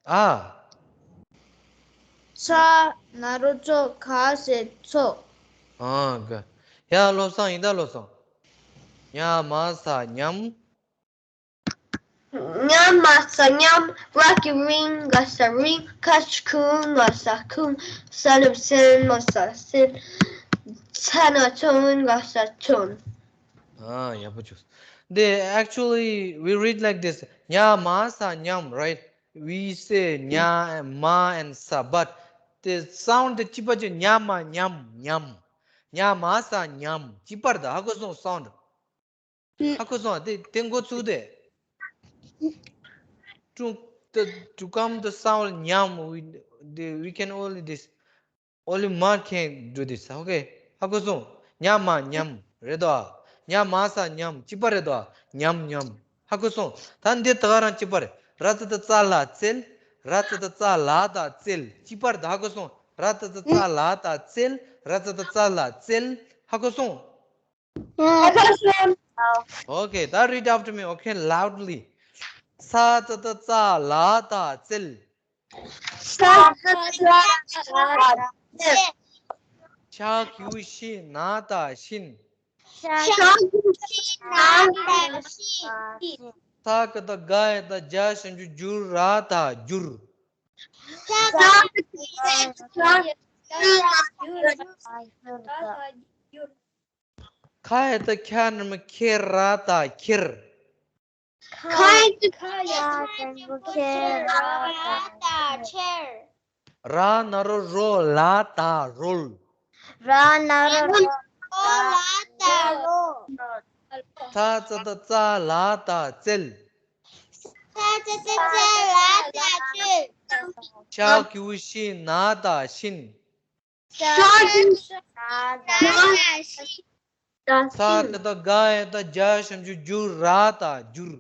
ཨ། ཚ་ན་རོ་ཚོ་ག་ས་ཚོགས། ཨ་ག་ཡ་བློ་བཟང་ཡིན་ད་བློ་བཟང་། ཉ་མ་ས་ཉམས། ཉ་མ་ས་ཉམས། ར་གི་གུ་རི་ག་ས་རིགས། ཁ་ཞབས་ཀྱུ་ཁུ་ང་ས་ཁུངས། ས་འགྲེང་བུ་སེ་མ་ས་སེམས། ཚ་ན་རོ་ཚོ་ག་ས་ཚོགས། ཨ། ཡག་པོ་བྱུང་། འདི་actually we read like this. ཉ་མ་ས་ཉམས། Right? We say ཉ་མ་and་ས། But the sound དེ་གཅིག་པ་ཅིག་ཉ་མ་ཉམས་ཉམས། ཉ་མ་ས་ཉམས། གཅིག་པ་རེད་ད། ཧ་གོ་སོང་། sound ཧ་གོ་སོང་། དེ་དེ་འགོ་ཚུགས་དེ། To the to come the sound ཉམས། We the we can only this only མ་can do this. Okay. ཧ་གོ་སོང་། ཉ་མ་ཉམས་རེད་དོ། ཉ་མ་ས་ཉམས། གཅིག་པ་རེད་དོ། ཉམས་ཉམས། ཧ་གོ་སོང་། ད་འདི་ད་ག་རང་གཅིག་པ་རེད། ར་ཙ་ཏ་ཙ་ལ་ཙལ། ར་ཙ་ཏ་ཙ་ལ་ཏ་ཙེལ། གཅིག་པ་རེད་ད། ཧ་གོ་སོང་། ར་ཙ་ཏ་ཙ་ལ་ཏ་ཙེལ། ར་ཙ་ཏ་ཙ་ལ་ཙེལ། ཧ་གོ་སོང་། ཨ་ཁ་སོང་། Okay, ད་read after me, okay, loudly. ས་ཙ་ཏ་ཙ་ལ་ཏ་ཙེལ། ས་ཙ་ཏ་ཙ་ལ་ཏ་ཙེལ། ཤ་གི་གུ་ཤི་ན་ཏ་ཤིན། ཤ་གི་གུ་ཤི་ན་ཏ་ཤིན། ས་ཀ་ཏ་ག་ཡ་ཏ་ཇ་ཞབས་ཀྱུ་རྒྱུ་ར་ཏ་རྒྱུར། ས་ཀ་ཏ་ག་ཡ་ཏ་ཇ་ཞབས་ཀྱུ་རྒྱུ་ར་ཏ་རྒྱུར། ཁ་ཡ་བཏགས་ཁྱ་འགྲེང་བུ་ཁྱེ་ར་བཏགས་ཁྱེར། ཁ་ཡ་བཏགས་ཁྱ་འགྲེང་བུ་ཁྱེ་ར་བཏགས་ཁྱེར། ར་ན་རོ་རོ་ལ་བཏགས་རོལ། ར་ན་རོ་རོ་ལ་བཏགས་རོལ། ཚ་ཙ་བཏགས་ཙལ་ལ་བཏགས་བཙལ། ཚ་ཙ་བཏགས་ཙལ་ལ་བཏགས་བཙལ། ཤ་གི་གུ་ཤི་ན་བཏགས་ཤིན། ཤ་གི་གུ་ཤི་ན་བཏགས་ཤིན། ཚ་ཙ་བཏགས་ག་ཡ་བཏགས་གྱ་ཞབས་ཀྱུ་གྱུ་ར་བཏགས་གྱུར།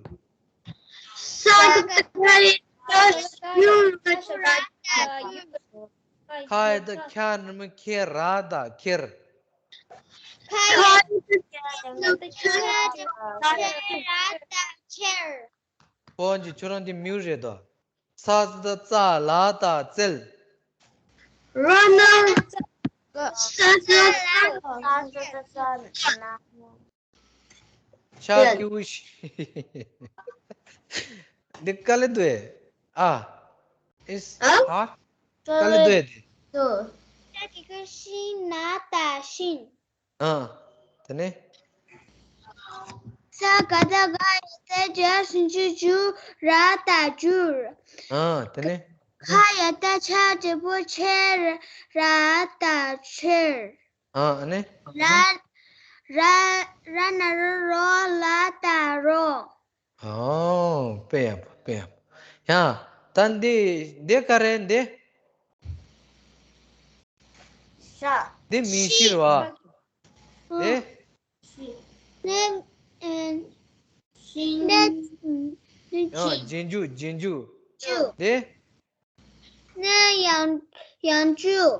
ས་ཀ་བཏགས་ག་ཡ་བཏགས་གྱུ་ར་བཏགས་གྱུར། ཁ་ཡ་བཏགས་ཁྱ་འགྲེང་བུ་ཁྱེ་ར་བཏགས་ཁྱེར། ཁ་ཡ་བཏགས་ཁྱ་འགྲེང་བུ་ཁྱེ་ར་བཏགས་ཁྱེར། ཁོང་གིས་ཁྱོད་རང་དེ་མིའུ་རེད་དོ། ཚ་ཙ་བཏགས་ཙལ་ལ་བཏགས་བཙལ། ར་ན་རོ་ས་ཙ་ཙལ་ལ་བཏགས་ཤ་གི་གུ་ཤི། འདི་དཀའ་ལས་འདུག་ཨེ། ཨ། It's hard. དཀའ་ལས་འདུག་ཨེ་འདི། ཤ་གི་གུ་ཤི་ན་བཏགས་ཤིན། ཨ། དེ་ནས། ས་ཀ་བཏགས་སྒ་ཡ་བཏགས་གྱ་ཞབས་ཀྱུ་གྱུ་ར་བཏགས་གྱུར། ཨ། དེ་ནས། ཁ་ཡ་བཏགས་ཁྱ་འགྲེང་བུ་ཁྱེ་ར་བཏགས་ཁྱེར། ཨ། ཨ་ནི། ར་ར་ར་ན་རོ་རོ་ལ་བཏགས་རོལ། ཨོ། དཔེ་ཡག་པོ། དཔེ་ཡག་པོ། ཡ། ད་འདི་འདི་ག་རེ་འདི། ཤ། འདི་མིང་གཞི་རེད་བ། འདི། ནས་ཨེ་ཤིང་ནས་ཨོ། རྗེས་འཇུག་རྗེས་འཇུག་འཇུག་འདི། ནས་ཡང་ཡང་འཇུག་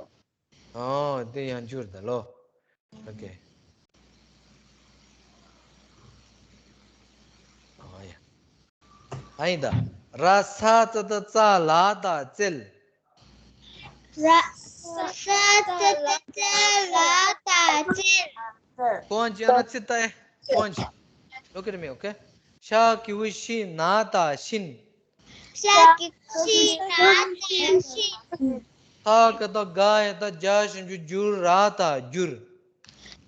ཨོ། འདི་ཡང་འཇུག་རེད་ད་ལོ། ཨོ་ཁེ། ཨོ་ཡ། ཨ་ཡིན་ད། ར་ས་ཙ་བཏགས་ཙལ་ལ་བཏགས་བཙལ། ར་ས་ས་ཙ་བཏགས་ཙལ་ལ་བཏགས་བཙལ། ཁོང་གིས་ཨ་ན་ཚིག་ལྟ་ཨེ། ཁོང་གིས། Look at me, okay? ཤ་གི་གུ་ཤི་ན་བཏགས་ཤིན། ཤ་གི་གུ་ཤི་ན་བཏགས་ཤིན། ཐ་ག་བཏགས་ག་ཡ་བཏགས་གྱ་ཞབས་ཀྱུ་གྱུ་ར་བཏགས་གྱུར།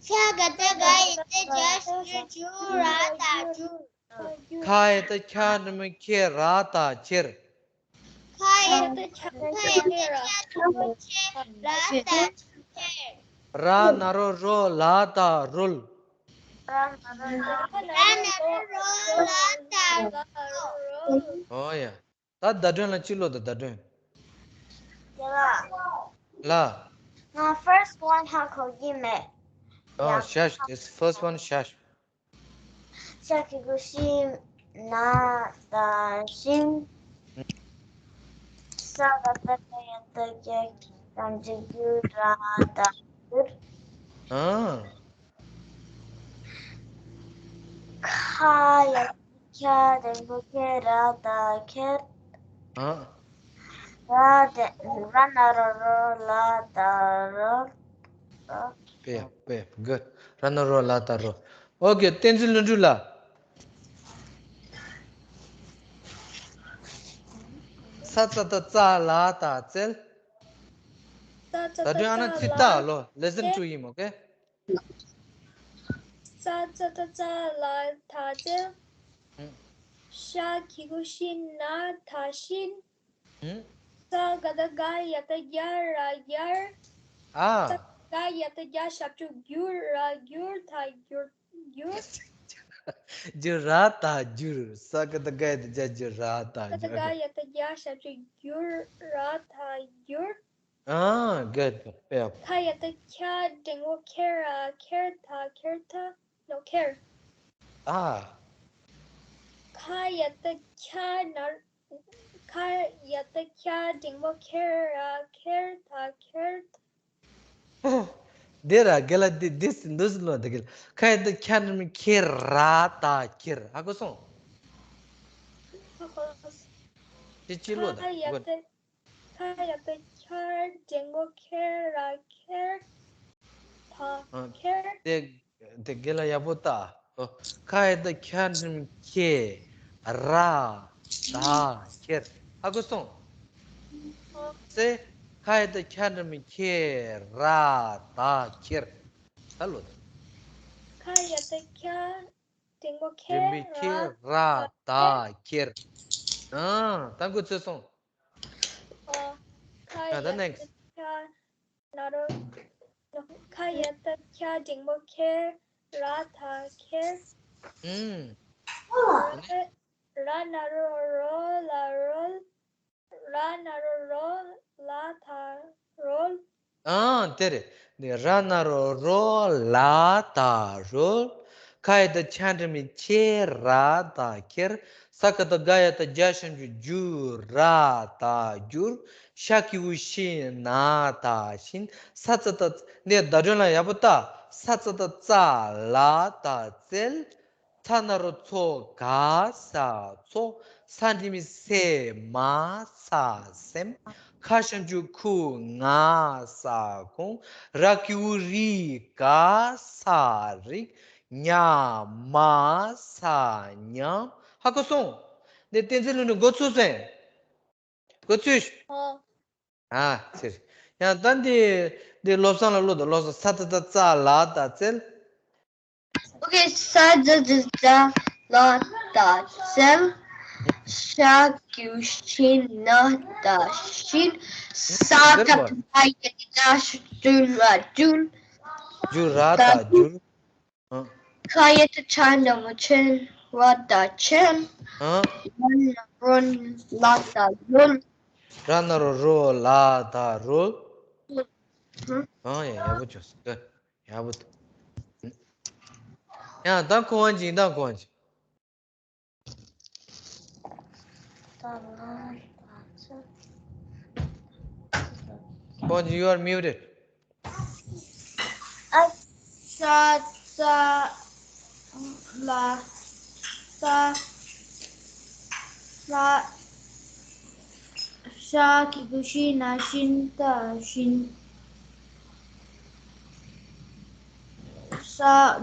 ཐ་ག་བཏགས་ག་ཡ་བཏགས་གྱ་ཞབས་ཀྱུ་གྱུ་ར་བཏགས་གྱུར། ཁ་ཡ་བཏགས་ཁྱ་འགྲེང་བུ་ཁྱེ་ར་བཏགས་ཁྱེར། ཁ་ཡ་བཏགས་ཁྱ་ཁ་ཡ་བཏགས་ཁྱ་འགྲེང་བུ་ཁྱེ་ར་བཏགས་ཁྱེར། ར་ན་རོ་རོ་ལ་བཏགས་རོལ། ར་ན་རོ་རོ་ལ་བཏགས་རོལ། ཨོ་ཡ། ད་བརྡ་སྒྲོན་ལ་ཅི་ལོ་ད་བརྡ་སྒྲོན། རྒན་ལགས། ལ། ང་first one ཧ་གོ་གི་མེད། ཨོ་ཡ། ཤ་ཤ། This first one ཤ་ཤ། ཤ་གི་གུ་ཤི་ན་བཏགས་ཤིན། ས་ག་བཏགས་སྒ་ཡ་བཏགས་སྒྱ་ཞབས་ཀྱུ་གྱུ་ར་བཏགས་གྱུར། ཨ། ཁ་ཡ་ཁྱ་འགྲེང་བུ་ཁྱེ་ར་བཏགས་ཁྱེར། ཨ། ར་དེ་ར་ན་རོ་རོ་ལ་བཏགས་རོལ། དཔེ་ཡག་དཔེ་ཡག་Good. ར་ན་རོ་ལ་བཏགས་རོལ། ཨོ་ཁེ། བསྟན་འཛིན་ལྷུན་གྲུབ་ལགས། ཚ་ཙ་བཏགས་ཙལ་ལ་བཏགས་བཙལ། ད་དུང་ཨ་ན་ཚིག་ལྟ་ལོ། Lesson two ཡིན་མོ་ཁེ། ས་ཙ་བཏགས་ཙལ་ལ་བཏགས་ཙལ། ཨུམ། ཤ་གི་གུ་ཤི་ན་བཏགས་ཤིན། ཨུམ། ས་ག་བཏགས་སྒ་ཡ་བཏགས་སྒྱ་ར་སྒྱར། ཨ། ས་ག་ཡ་བཏགས་སྒྱ་ཞབས་ཀྱུ་གྱུ་ར་སྒྱུར་ཐ་སྒྱུར་སྒྱུར། སྒྱུ་ར་ཐ་སྒྱུར། ས་ག་བཏགས་སྒ་ཡ་བཏགས་སྒྱ་སྒྱུ་ར་ཐ་སྒྱུར། ས་ག་བཏགས་སྒ་ཡ་བཏགས་སྒྱ་ཞབས་ཀྱུ་གྱུ་ར་ཐ་སྒྱུར། ཨ། Good, good. དཔེ་ཡག་པོ། ཁ་ཡ་བཏགས་ཁྱ་འགྲེང་བུ་ཁྱེ་ར་ཁྱེར་ཐ་ཁྱེར་ཐ། No, ཁྱེར། ཨ། ཁ་ཡ་བཏགས་ཁྱ་ན་ཁ་ཡ་བཏགས་ཁྱ་འགྲེང་བུ་ཁྱེ་ར་ཁྱེར་ཐ་ཁྱེར་ཐ། འདི་ར་རྒན་ལགས་འདི་འདི་འདུག་སེ་ལོ་འདི་གི་ཁ་ཡ་བཏགས་ཁྱ་འགྲེང་བུ་ཁྱེ་ར་བཏགས་ཁྱེར། ཧ་གོ་སོང་། ཧ་གོ་སོང་། ཅི་ཅི་ལོ་ད་ཁ་ཡ་གོ། བཏགས་ཁ་ཡ་བཏགས་ཁྱ་འགྲེང་བུ་ཁྱེ་ར་ཁྱེར་ཐ་ཨ། ཁྱེར། དེ་དེ་རྒན་ལགས་ཡག་པོ་ལྟ། ཨོ། ཁ་ཡ་བཏགས་ཁྱ་འགྲེང་བུ་ཁྱེ་ར་བཏགས་ཁྱེར། ཧ་གོ་སོང་། ཨོ། ཙེ། ཁ་ཡ་བཏགས་ཁྱ་འགྲེང་བུ་ཁྱེ་ར་བཏགས་ཁྱེར། ད་ལོ་ད། ཁ་ཡ་བཏགས་ཁྱ། འགྲེང་བུ་ཁྱེར། འགྲེང་བུ་ཁྱེར། ར་བཏགས་ཁྱེར། ཨ། ད་འགོ་ཚུགས་སོང་། ཨ། ཁ་ཡ་ད་བཏགས་ནེགསི། ཁྱ། ན་རོ། ཁ་ཡ་བཏགས་ཁྱ། འགྲེང་བུ་ཁྱེར། ར་བཏགས་ཁྱེར། ཨུམ། ར། ར་ན་རོ་རོ། ལ་རོལ། ར་ན་རོ་རོ། ལ་བཏགས་རོལ། ཨང་། དེ་རེད། འདི་ར་ན་རོ་རོ། ལ་བཏགས་རོལ། ཁ་ཡ་བཏགས་ཁྱ། འགྲེང་བུ་ཁྱེ། ར་བཏགས་ཁྱེར། ས་ཀ་བཏགས་སྒ་ཡ་བཏགས་སྒྱ། ཞབས་ཀྱུ་སྒྱུ། ར་བཏགས་སྒྱུར། ཤ་གི་གུ་ཤི། ན་བཏགས་ཤིན། ས་ཙ་བཏགས། འདི་བརྡ་སྒྲ་ལ་ཡག་པོ་ལྟ། ས་ཙ་བཏགས་སྩ། ལ་བཏགས་སྩལ། ཚ་ན་རོ་ཚོ། ག་ས་ཚོགས། ས་འགྲེང་བུ་སེ། མ་ས་སེམས། ཁ་ཞབས་ཀྱུ་ཁུ། ང་ས་ཁུང་། ར་གི་གུ་རི། ག་ས་རིགས། ཉ་མ་ས་ཉམས། ཧ་གོ་སོང་། འདི་བསྟན་འཛིན་ལྷུན་གྲུབ་འགོ་ཚུགས་སོང་། འགོ་ཚུགས། ཨོ། ཨ་ཙི། ཡང་ད་འདི། འདི་བློ་བཟང་ལ་ཀློག་དང་། བློ་བཟང་། ས་ཙ་བཏགས་སྩ། ལ་བཏགས་སྩལ། ཨོ་ཁེ། ས་ཙ་བཏགས་སྩ། ལ་བཏགས་སྩལ། ཤ་གི་གུ་ཤི། ན་བཏགས་ཤིན། ས་ཀ་བཏགས་སྒ་ཡ་བཏགས་སྒྱ། ཞབས་ཀྱུ་སྒྱུ། ར་བཏགས་སྒྱུར། ཨ། ཁ་ཡ་བཏགས་ཁྱ། འགྲེང་བུ་ཁྱེར། ར་བཏགས་ཁྱེར། ཨ། ར་ན་རོ་རོ། ལ་བཏགས་རོལ། ར་ན་རོ་རོ། ལ་བཏགས་རོལ། ཨ། ཡ། ཡག་པོ་བྱུང་སོང་། ཡག་པོ་འདུག། ཡང་ད་ཁོ་བ་ཅིག་ད་ཁོ་བ་ཅིག་ཁོ་བ་ཅིག you are muted. ཨ། ས་ཙ། ལ། ས། ལ། ཤ་གི་གུ་ཤི། ན་ཤིན། བཏགས་ཤིན། ས་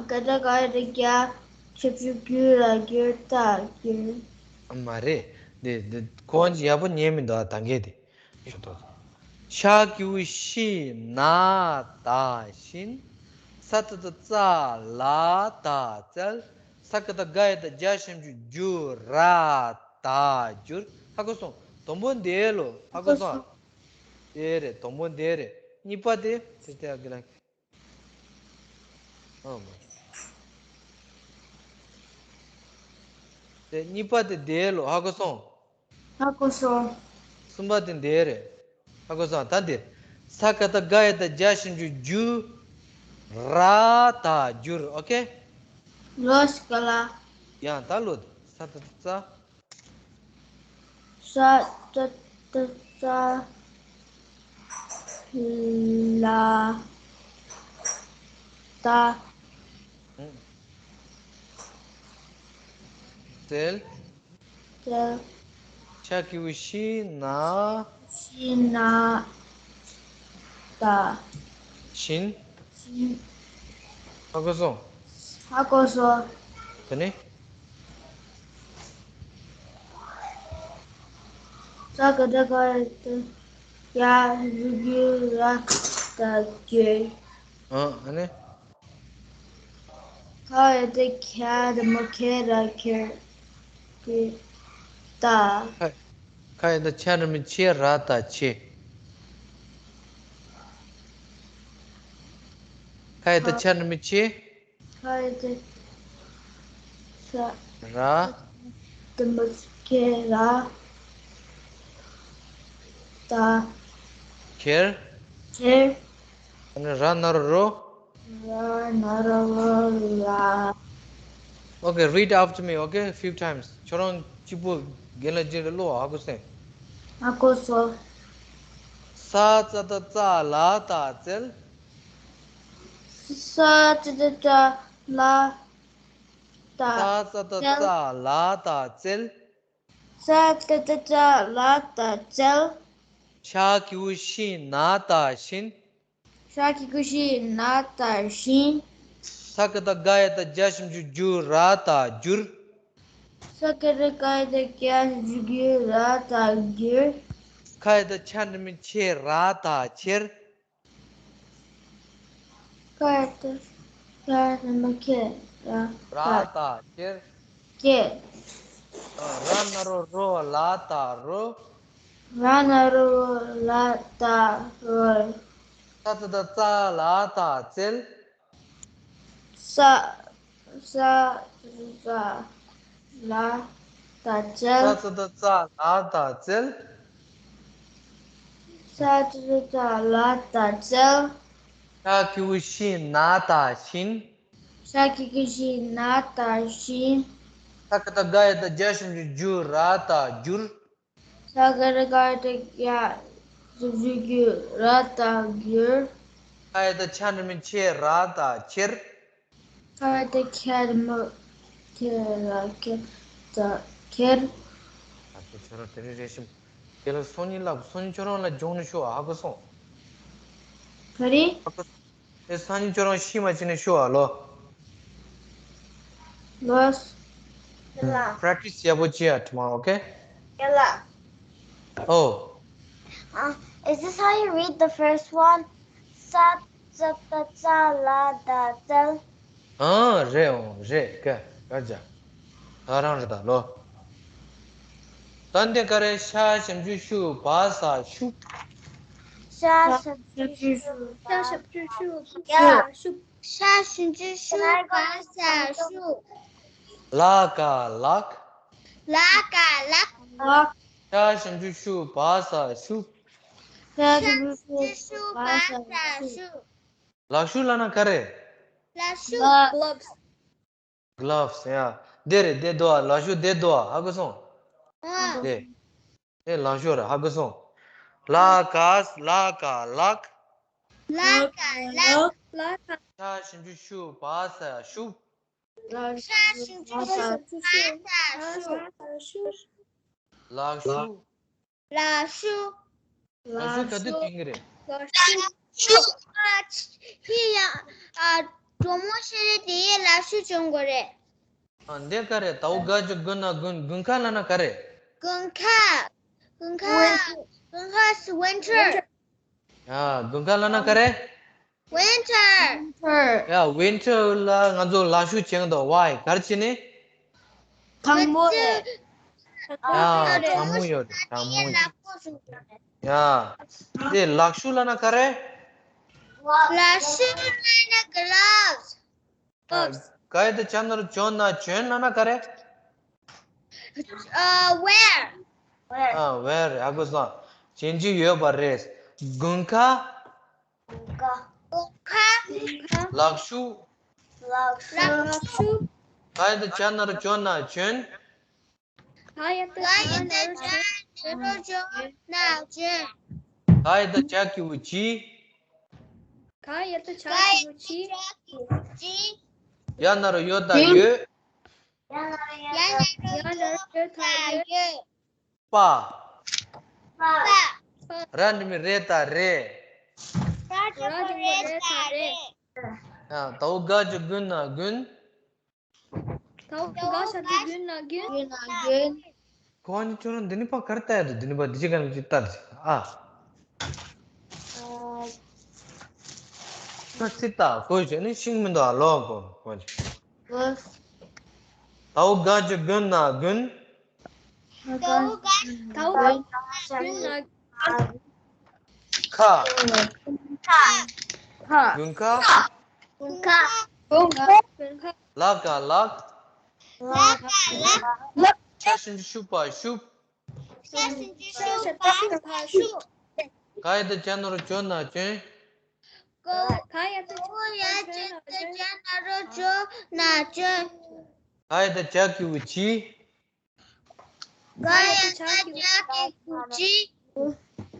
ཀ་བཏགས་སྒ་ཡ་བཏགས་སྒྱ། ཞབས་ཀྱུ་སྒྱུ། ར་སྒྱུར། བཏགས་སྒྱུར། མ་རེད། འདི་འདི་ཁོ་བ་ཅིག་ཡག་པོ་ཉན་མི་འདུག་ཨ། ད་གིན་དེ། ཤ་གི་གུ་ཤི། ན་བཏགས་ཤིན། ས་ཙ་བཏགས་སྩ། ལ་བཏགས་སྩལ། ས་ཀ་བཏགས་སྒ་ཡ་བཏགས་སྒྱ། ཞབས་ཀྱུ་སྒྱུ། ར་བཏགས་སྒྱུར། ཧ་གོ་སོང་། དང་པོ་འདི་ལོ། ཧ་གོ་སོང་། དེ་རེད། དང་པོ་འདི་རེད། གཉིས་པ་དེ་དེ་ལྟ་གི་ལ། ཨ་མ། དེ་གཉིས་པ་དེ་འདི་ལོ། ཧ་གོ་སོང་། ཧ་གོ་སོང་། གསུམ་པ་དེ་འདི་རེད། ཧ་གོ་སོང་། ད་འདི། ས་ཀ་བཏགས་སྒ་ཡ་བཏགས་སྒྱ། ཞབས་ཀྱུ་སྒྱུ། ར་བཏགས་སྒྱུར། ཨོ་ཁེ། ལོས་ཀ་ལ། ཡང་ད་ལོ། ས་ཙ་བཏགས་སྩ། ས་ཙ་བཏགས་སྩ། ལ། བཏགས། སྩལ། སྩལ། ཤ་གི་གུ་ཤི། ན། ཤི་ན། བཏགས། ཤིན། ཤིན། ཧ་གོ་སོང་། ཧ་གོ་སོང་། དེ་ནས། ས་ཀ་བཏགས་སྒ་ཡ་བཏགས་སྒྱ། ཞབས་ཀྱུ་སྒྱུ། ར་བཏགས་སྒྱུར། ཨ། ཨ་ནི། ཁ་ཡ་བཏགས་ཁྱ། འགྲེང་བུ་ཁྱེ། ར་ཁྱེར། ཁྱེར། བཏགས། ཁ། ཁ་ཡ་བཏགས་ཁྱ། འགྲེང་བུ་ཁྱེ། ར་བཏགས་ཁྱེར། ཁ་ཡ་བཏགས་ཁྱ། འགྲེང་བུ་ཁྱེ། ཁ་ཡ་བཏགས་ཁྱ། ར། འགྲེང་བུ་ཁྱེ། ར་བཏགས། ཁྱེར། ཁྱེར། ཨ་ནི་ར་ན་རོ་རོ། ར་ན་རོ་རོ། ལ། Okay, read after me, okay? Few times. ཁྱོད་རང་གཅིག་པོ་རྒན་ལགས་རྗེས་ལ་ཀློག་ཧ་གོ་སོང་། ཧ་གོ་སོང་། ས་ཙ་བཏགས་སྩ། ལ་བཏགས་སྩལ། ས་ཙ་བཏགས་སྩ། ལ་བཏགས། ས་ཙ་བཏགས་སྩ། ལ་བཏགས་སྩལ། ས་ཙ་བཏགས་སྩ། ལ་བཏགས་སྩལ། ཤ་གི་གུ་ཤི། ན་བཏགས་ཤིན། ཤ་གི་གུ་ཤི། ན་བཏགས་ཤིན། ས་ཀ་བཏགས་སྒ་ཡ་བཏགས་སྒྱ། ཞབས་ཀྱུ་སྒྱུ། ར་བཏགས་སྒྱུར། ས་ཀ་བཏགས་སྒ་ཡ་བཏགས་སྒྱ། ཞབས་ཀྱུ་སྒྱུ། ར་བཏགས་སྒྱུར། ཁ་ཡ་བཏགས་ཁྱ། འགྲེང་བུ་ཁྱེ། ར་བཏགས་ཁྱེར། ཁ་ཡ་བཏགས། ད་ནི་མ་ཁྱེར། ར་ད་ཁྱེར། ཁྱེར། ར་ན་རོ་རོ་ལ་ད་རོལ། ར་ན་རོ་རོ་ལ་ད་རོལ། ས་ཙ་ད་ཙ་ལ་ད་ཙལ། ས། ས་ཙ་ད་ཙ་ལ་ད་ཙལ། ས་ཙ་ད་ཙ་ལ་ད་ཙལ། ས་ཙ་ད་ཙ་ལ་ད་ཙལ། ཤ་གི་གུ་ཤི་ན་ད་ཤིན། ཤ་གི་གུ་ཤི་ན་ད་ཤིན། ས་ཀ་ད་ག་ཡ་ད་གྱ་ཞབས་ཀྱུ་གྱུ་ར་ད་གྱུར། ས་ཀ་ད་ག་ཡ་ད་གྱ་ཞབས་ཀྱུ་གྱུ་ར་ད་གྱུར། ཁ་ཡ་ད་ཆ་འགྲེང་བུ་ཆེ་ར་ད་ཆེར། ཁ་ཡ་ད་ཁྱ་འགྲེང་བུ་ཁྱེ་ར་ཁྱེར་ད་ཁྱེར། ཨ་ཁྱེད་ཁྱོད་རང་དེ་རིང་རེ་ཞིམ། དེ་ལ་སང་ཉིན་ལབ། སང་ཉིན་ཁྱོད་རང་ལ་སྦྱོང་ནས་ཤོག་ཨ། ཧ་གོ་སོང་། ག་རེ། ཧ་གོ་སོང་། དེ་སང་ཉིན་ཁྱོད་རང་ཤི་མ་བྱེད་ནས་ཤོག་ཨ་ལོ། ལོས། ཡ་ལ། Practice ཡག་པོ་བྱེད་ཨ། Tomorrow, okay? ཡ་ལ། Oh. Uh, is this how you read the first one? ས་ཙ་ད་ཙ་ལ་ད་ཙལ། ཨང་། རེད། འོང་། རེད། ཀ་ཀ་ཇ། ད་རང་རེད་ད་ལོ། ད་འདི་ག་རེ། ཤ་ཞབས་ཀྱུ་ཤུ་བ་ས་ཤུབས། ཤ་ཞབས་ཀྱུ་ཤུ་བ་ས་ཤུབས། ཤ་ཞབས་ཀྱུ་ཤུ་བ་ས་ཤུབས། ཤ་ཞབས་ཀྱུ་ཤུ་བ་ས་ཤུབས། ལ་ཀ་ལགས། ལ་ཀ་ལགས། ལགས། ཤ་ཞབས་ཀྱུ་ཤུ་བ་ས་ཤུབས། ཤ་ཞབས་ཀྱུ་ཤུ་བ་ས་ཤུབས། ལག་ཤུབས་ལབ་ན་ག་རེ། ལག་ཤུབས། Gloves. Gloves. ཡ། དེ་རེད། དེ་འདུག་ཨ། ལག་ཤུབས་དེ་འདུག་ཨ། ཧ་གོ་སོང་། ཨ། དེ། དེ་ལག་ཤུབས་རེད། ཧ་གོ་སོང་། ལ་ཀ་ལ་ཀ་ལགས། ལ་ཀ་ལགས། ལ་ཀ། ཤ་ཞབས་ཀྱུ་ཤུ་བ་ས་ཤུབས། ཤ་ཞབས་ཀྱུ་ཤུ་བ་ས་ཤུབས། ལག་ཤུབས། ལག་ཤུབས། ལག་ཤུབས་ག་དུས་ཐོན་གྱི་རེད། ལག་ཤུབས། ཨ། ཧི་ཡ། ཨ། གྲོགས་མོ་ཤེས་རིག་དེ་ཡི་ལག་ཤུབས་བྱུང་དགོས་རེད། ཨ། འདི་ག་རེ། དའོ་ག་ཇོ་དགུན་ན་དགུན། དགུན་ཁ་ལབ་ན་ག་རེ། དགུན་ཁ། དགུན་ཁ། དགུན་ཁ་is winter. ཡ། དགུན་ཁ་ལབ་ན་ག་རེ། Winter. ཡ། winter ལ་ང་ཚོ་ལག་ཤུབས་བྱེད་ཀྱི་འདུག Why? ག་རེ་བྱས་ནས། གྲང་མོ་རེད། ཡ། གྲང་མོ་ཡོད་རེད། གྲང་མོ་ཡོད། ཡ། དེ་ལག་ཤུབས་ལབ་ན་ག་རེ། ལག་ཤུབས་ལབ་ན་gloves. ཨ། ག་ཡ་བཏགས་གྱ་ན་རོ་གྱོ་ན་གྱོན་ལབ་ན་ག་རེ། ཨ། wear. ཨ། wear. ཧ་གོ་སོང་། བྱིན་གྱི་ཡོད་པ་རེད། དགུན་ཁ། དགུན་ཁ། ལག་ཤུབས། ལག་ཤུབས། ག་ཡ་བཏགས་གྱ་ན་རོ་གྱོ་ན་གྱོན། ག་ཡ་བཏགས་གྱ་ན་རོ་གྱོ་ན་གྱོན། ག་ཡ་བཏགས་གྱ་གི་གུ་གྱི། ག་ཡ་བཏགས་གྱ་གི་གུ་གྱི། ཡ་ན་རོ་ཡོ་བཏགས་ཡོད། ཡ་ན་རོ་ཡོ་བཏགས་ཡོད། པ། པ། ར་འགྲེང་བུ་རེ་བཏགས་རེད། ར་འགྲེང་བུ་རེ་བཏགས་རེད། ཡ། དའོ་ག་ཇོ་དགུན་ན་དགུན། དའོ་ག་ཞབས་ཀྱུ་དགུན་ན་དགུན། དགུན་ན་དགུན། ཁོ་གཉིས་ཁྱོད་རང་འདི་ནི་ཕ་གར་ལྟ་ཡ་དུ། འདི་ནི་ཕ་འདི་ཅི་ག་ནི་ཅི་ལྟ་ཟེར་ཨ། ཨ། ཁ་ཚིག་ལྟ་གོ་ཅི་ནི་ཤིང་མི་འདུག་ཨ། ལོ་གོ་གོ་ཅི། ཨ། དའོ་ག་ཇོ་དགུན་ན་དགུན། དའོ་ག་དའོ་ག་དགུན་ན་ཁ། ཁ། དགུན་ཁ། དགུན་ཁ། དགུན་ཁ། ལ་ཀ་ལགས། ལ་ཀ་ལགས། ཤ་ཞབས་ཀྱུ་ཤུ་བ་ཤུབས། ཤ་ཞབས་ཀྱུ་ཤུ་བ་ཤུབས། ག་ཡ་བཏགས་གྱ་ན་རོ་གྱོ་ན་གྱོན། ག་ཡ་བཏགས་གྱ་ན་རོ་གྱོ་ན་གྱོན། ག་ཡ་བཏགས་གྱ་གི་གུ་གྱི། ག་ཡ་བཏགས་གྱ་གི་གུ་གྱི།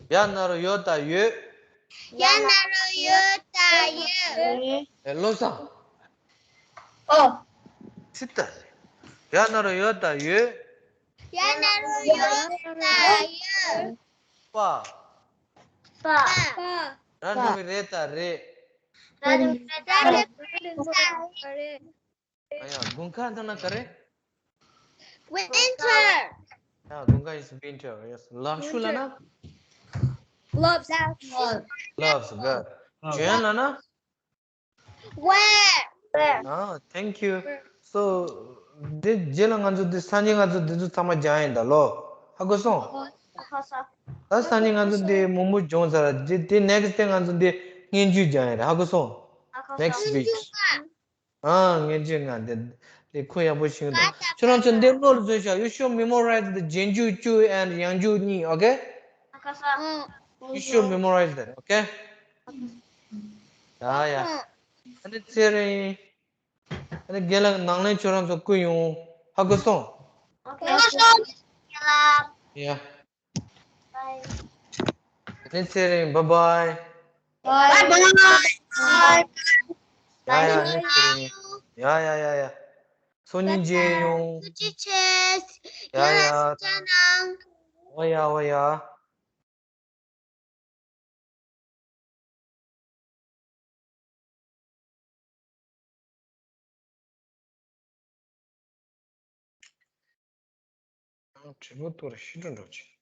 ཡ་ན་རོ་ཡོ་བཏགས་ཡོད། ཡ་ན་རོ་ཡོ་བཏགས་ཡོད། ཨེ། བློ་བཟང་། ཨོ། ཚིག་ལྟ། ཡ་ན་རོ་ཡོ་བཏགས་ཡོད། ཡ་ན་རོ་ཡོ་བཏགས་ཡོད། པ། པ། ར་འགྲེང་བུ་རེ་བཏགས་རེད། ར་འགྲེང་བུ་རེ་བཏགས་རེད། ཨ་ཡ། དགུན་ཁ་ལབ་ན་ག་རེ། Winter. ཡ། དགུན་ཁ་is winter. Yes. ལག་ཤུབས་ལབ་ན། Gloves. Gloves. Good. གྱོན་ལབ་ན། Wear. ཨ། Thank you. So འདི་རྗེས་ལ་ང་ཚོ་འདི་སང་ཉིན་ང་ཚོ་འདི་ཚོ་ཚང་མ་སྦྱང་ཡིན་ད་ལོ། ཧ་གོ་སོང་། ད་སང་ཉིན་ང་ཚོ་འདི་མང་པོ་སྦྱོང་ཚར། འདི་འདི་next day ང་ཚོ་འདི་སྙན་བརྒྱུད་སྦྱང་ཡིན་རེད། ཧ་གོ་སོང་། Next week. ཨ། སྙན་བརྒྱུད་ང་འདི་འདི་ཁོ་ཡག་པོ་ཤེས་ཀྱི་འདུག་ཁྱོད་རང་ཚོ་འདི་བློ་ལ་འཛིན་ཤོག You should memorize the རྗེས་འཇུག་བཅུ་and ཡང་འཇུག་གཉིས། Okay? You should memorize that. Okay? ཡ་ཡ། ཨ་ནི་ཚེ་རིང་། ཨ་ནི་རྒན་ལགས་ནང་ལན་ཁྱོད་རང་ཚོ་བསྐུར་ཡོང་། ཧ་གོ་སོང་། ཡ། ཨ་ནི་ཚེ་རིང་། Bye bye. Bye bye. ཡ་ཡ། ཨ་ནི་ཚེ་རིང་། ཡ་ཡ་ཡ་ཡ། སང་ཉིན་མཇལ་ཡོང་། ཡ་ཡ། འོ་ཡ་འོ་ཡ། དྲི་བ་གཏོར་ཤི་འགྲོ་འགྲོ་ཆེ།